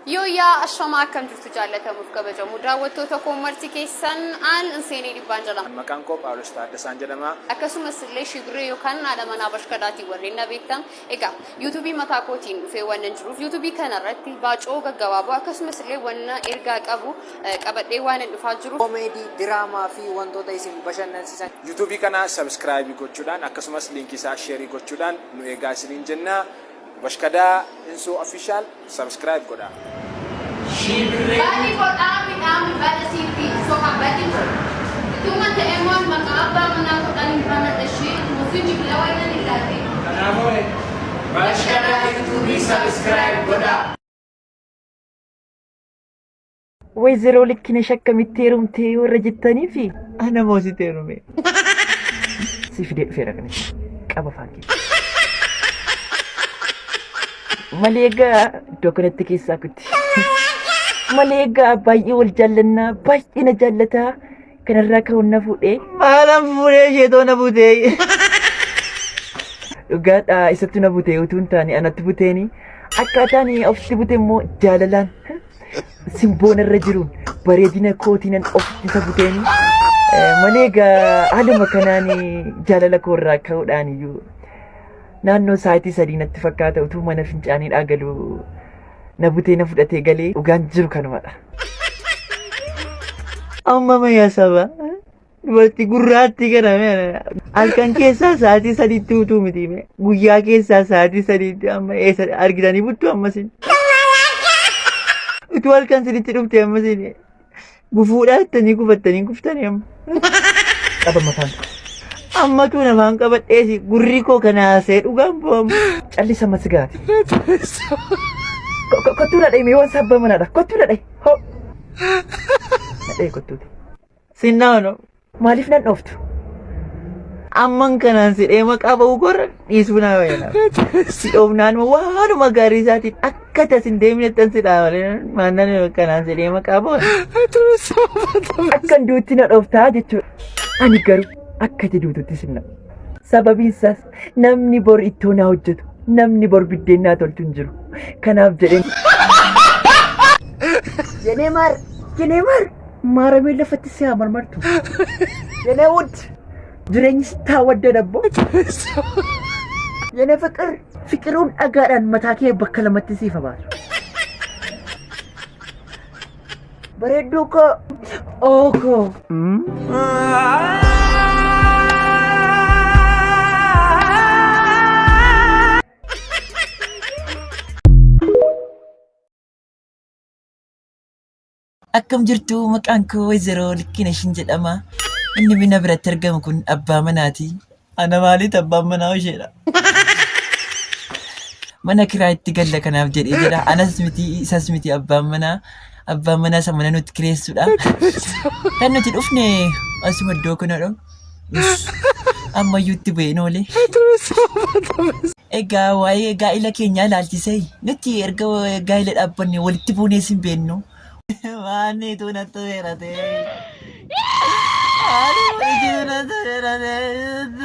Yooyyaa ashamaa akkam jirtu jaallatamuuf kabajamu daawwattoota koo marti keessan aan Inseenee Dhibbaan jedhama. Maqaan koo Phaawulos Taaddasaan jedhama. Akkasumas illee Shibirree yookaan haadha manaa Bashkadaatiin warreen na beektan. Egaa yuutuubii mataa kootiin dhufee waan nan jiruuf yuutuubii kanarratti baacoo gaggabaaboo akkasumas illee wanna ergaa qabu qabadhee waan hin dhufaa jiruuf. Koomeedii, diraamaa fi wantoota isin bashannansiisan. Yuutuubii kana subscribe gochuudhaan akkasumas liinkii isaa share gochuudhaan nu eegaa isiniin jenna. Bashkadaa Insuu Official subscribe godhaa. Badi godhaa midhaan bada siitti soqa badi godha. Ituma ta'emmoon maqaa abbaa manaa kodhaan hin banadha ishee mufichi bila waynan illaate. Kanaafuu Bashkadaa YouTube subscribe godhaa. Wayzeroo Likkinesh akkamitti heerumtee warra jettaniifi Ana moo sitti heerume? si fidee dhufeera kana qaba afaan kee. Malee egaa iddoo kanatti keessaa kutti. Malee egaa baay'ee wal jaallannaa baay'ee na jaallataa kanarraa ka'uun na fuudhee. Maalan fuudhee isheetoo na butee. Dhugaadha isatti na butee utuu hin taane anatti buteeni akkaataan ofitti bute immoo jaalalaan simboon irra jiruun bareedina kootiinan ofitti isa buteeni malee egaa haaluma kanaan jaalala koo irraa ka'uudhaan iyyuu naannoo sa'aatii 3 natti fakkaata utuu mana fincaaniidhaa galu na butee na fudhatee galee dhugaan jiru kanumadha. Amma mayyaa saba. Dubartii gurraattii kana halkan keessaa sa'aatii 3tti utuu miti guyyaa keessaa sa'aatii 3tti amma eessa argitanii buttu ammasin. Utuu halkan sinitti dhufte ammasin gufuudhaa jettanii gufattanii kuftanii amma. Qaba mataan koo. Ammatu namaan qabadheesi gurri koo kana haasee dhugaan bo'amu. Callisa amma sigaati. Kottuu na dhahi mee waan sabbaa manaadha. Kottuu na dhahi. Hoo. Na dhahi kottuuti. Sinnaano. Maaliif nan dhooftu? Amman kanaan sidhee maqaa ba'uu korra dhiisuu naa wayya. Si dhoofnaan waanuma gaarii isaatiin akka tas hin deemnettan si dhaa malee maannan kanaan sidhee maqaa ba'u. Akkan duutti na dhooftaa jechuudha. Ani garuu akka ati duututti sin dhabu. Sababiin isaas namni bor ittoo naa hojjetu, namni bor biddeen naa tolchu hin jiru. Kanaaf jedheen. Jenee maar, jenee maar. Maaramee lafatti si haa marmartu. Yene wud jireenyi sitti haa waddadabbo. Yene fiqir fiqiruun dhagaadhaan mataa kee bakka lamatti siif haa baasu. Bareedduu koo oo koo. Akkam jirtu maqaan koo Wayzeroo Likkinashin jedhama. Inni mina biratti argamu kun abbaa manaati. Ana maaliit abbaan manaa isheedha. Mana kiraa itti galla kanaaf jedhee jedha. Anas miti isas miti abbaan manaa. Abbaan manaa isa mana nutti kireessudha. Kan nuti dhufne asuma iddoo kanadha. Ammayyuu itti bu'een oole. Egaa waa'ee gaa'ila keenyaa ilaalchisee nuti erga gaa'ila dhaabbanne walitti buunees hin beeknu. Maanniitu natti weerate.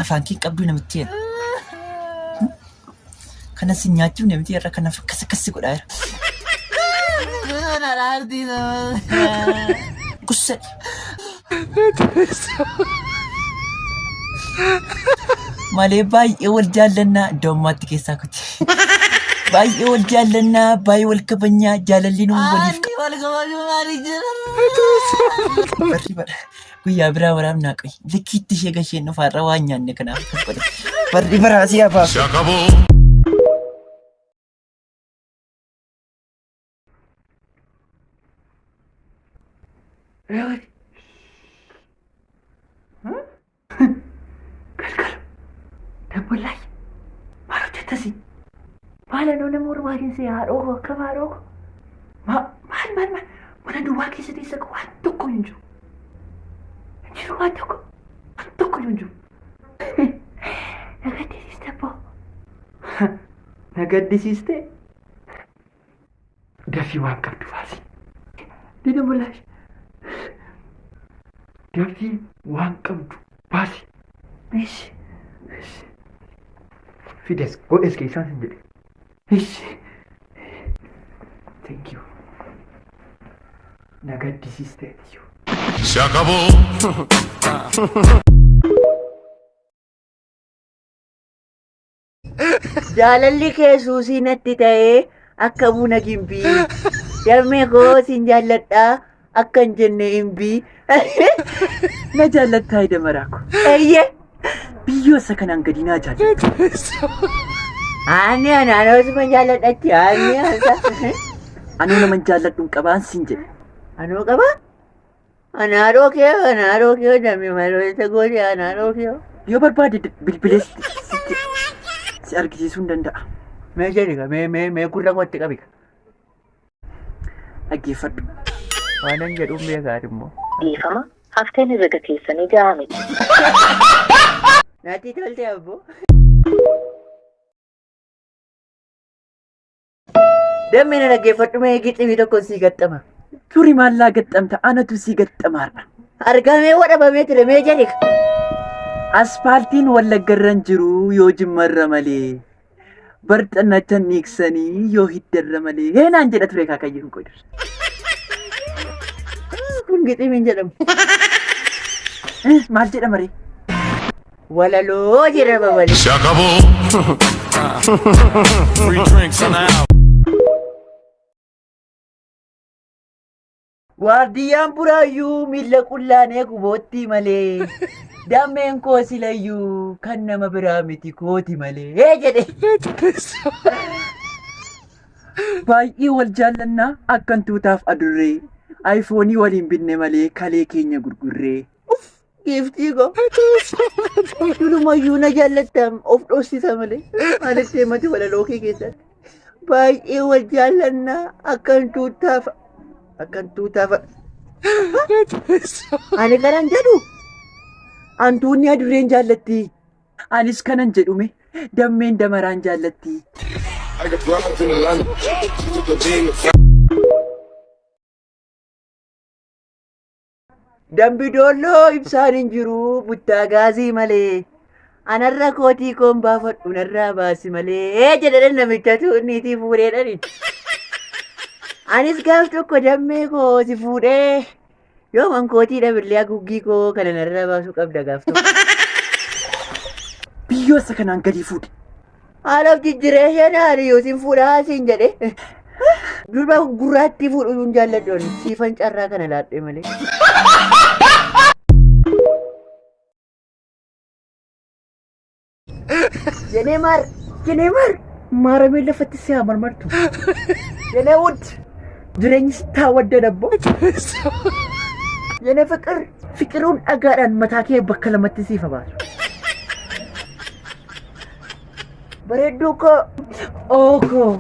Afaan kee qabduu namitti jedha. Kana si nyaachuuf namitti irra kanaaf akkas akkas si godhaa jira. Gussa. Malee baay'ee wal jaallannaa iddoo ammaatti keessaa kuti. Baay'ee wal jaallannaa baay'ee wal kabajnaa jaalalli nuun waliif Barri bara guyyaa biraa waraabnaa qoy likkiitti ishee gasheen dhufaarra waan nyaanne kanaaf akkas godhe. Barri baraa si hafaa. Really? Galgala. Dabballaay. Maal hojjettasi? Maal anoo nama ormaa keessa haadhoo koo akkam haadhoo koo? Maal maal maal mana duwwaa keessa teessa waan tokko hin jiru. Hin jiru waan tokko waan tokko hin jiru. Na gaddisiiste abboo. Na gaddisiiste. Dafii waan qabdu baasi. Dina mulaash. Dafii waan qabdu baasi. Ishi. Ishi. Fides godhes keessaan sin jedhe. Ishi. Thank you. Na gaddisiisteeti. Se acabó. Jaalalli kee suusii natti ta'ee akka buna gimbii. Damee koo sin jaalladhaa akka hin jenne imbii. Na jaallattaa hidha ko. Eeyyee. Biyyoo isa kanaan gadi naa jaalladha. Ani anaan osuma jaalladhatti ani ansa. Anuu naman jaalladhuun qabaan siin jedhe. Anuu qabaa? Anaadhoo kee anaadhoo kee damee maloota gootee anaadhoo kee. Yoo barbaade bilbilee si argisiisuu hin danda'a. Mee jedhi mee mee mee gurra kootti qabi. Dhaggeeffadhu. Waanan jedhuun beekaa immoo. Dhiifama hafteen herrega keessanii gahaa miti. Natti tolte abbo. Dammi na dhaggeeffadhu mee giximii tokko sii gaxxama. Turi maallaa gaxxamta anatu sii gaxxamaarra. Argamee wadhabamee ture mee jedhi. Aspaaltiin wallaggarran jiru yoo jimmarra malee. Barxannachan niiksanii yoo hiddarra malee. Heenaan jedha ture kaakayyuun qodir. Kun giximiin jedhamu. Maal jedhama ree? Walaloo jedhama malee. Se acabó. Free drinks on the house. Waardiyyaan buraayyuu miilla qullaanee kuboottii malee. Dammeen koo silayyuu kan nama biraa miti kooti malee jedhe. Baay'ee wal jaallannaa akkan tuutaaf adurree. Aayifoonii waliin binne malee kalee keenya gurgurree. Giiftii koo. Durumayyuu na jaallattam of dhoksisa malee. Maaliif deemati walaloo kee keessatti. Baay'ee wal jaallannaa akkan tuutaaf akkan tuutaaf. Ani kanan jedhu Antuunni adurreen jaallatti. Anis kanan jedhume dammeen damaraan jaallatti. Dambidoolloo ibsaan hin jiru buttaa gaazii malee. Anarra kootii koon baafadhu narraa baasi malee jedhadhan namicha niitii fuudheedhani. Anis gaaf tokko dammee koo si fuudhee yoo mankootii dhabillee haguuggii koo kana narraa baasuu qabda gaaf tokko. Biyyoo isa kanaan gadi fuudhe. Haala of jijjiiree isheen haadha siin fuudhaa siin jedhe. Durba gurraattii fuudhuu hin jaalladhu siifan carraa kana laadhee malee. Jenee maar jenee maar maaramee lafatti si haa marmartu. Jenee wud jireenyi sitti haa waddan abbo. Jenee fiqir fiqiruun dhagaadhaan mataa kee bakka lamatti siif haa baasu. Bareedduu koo oo koo.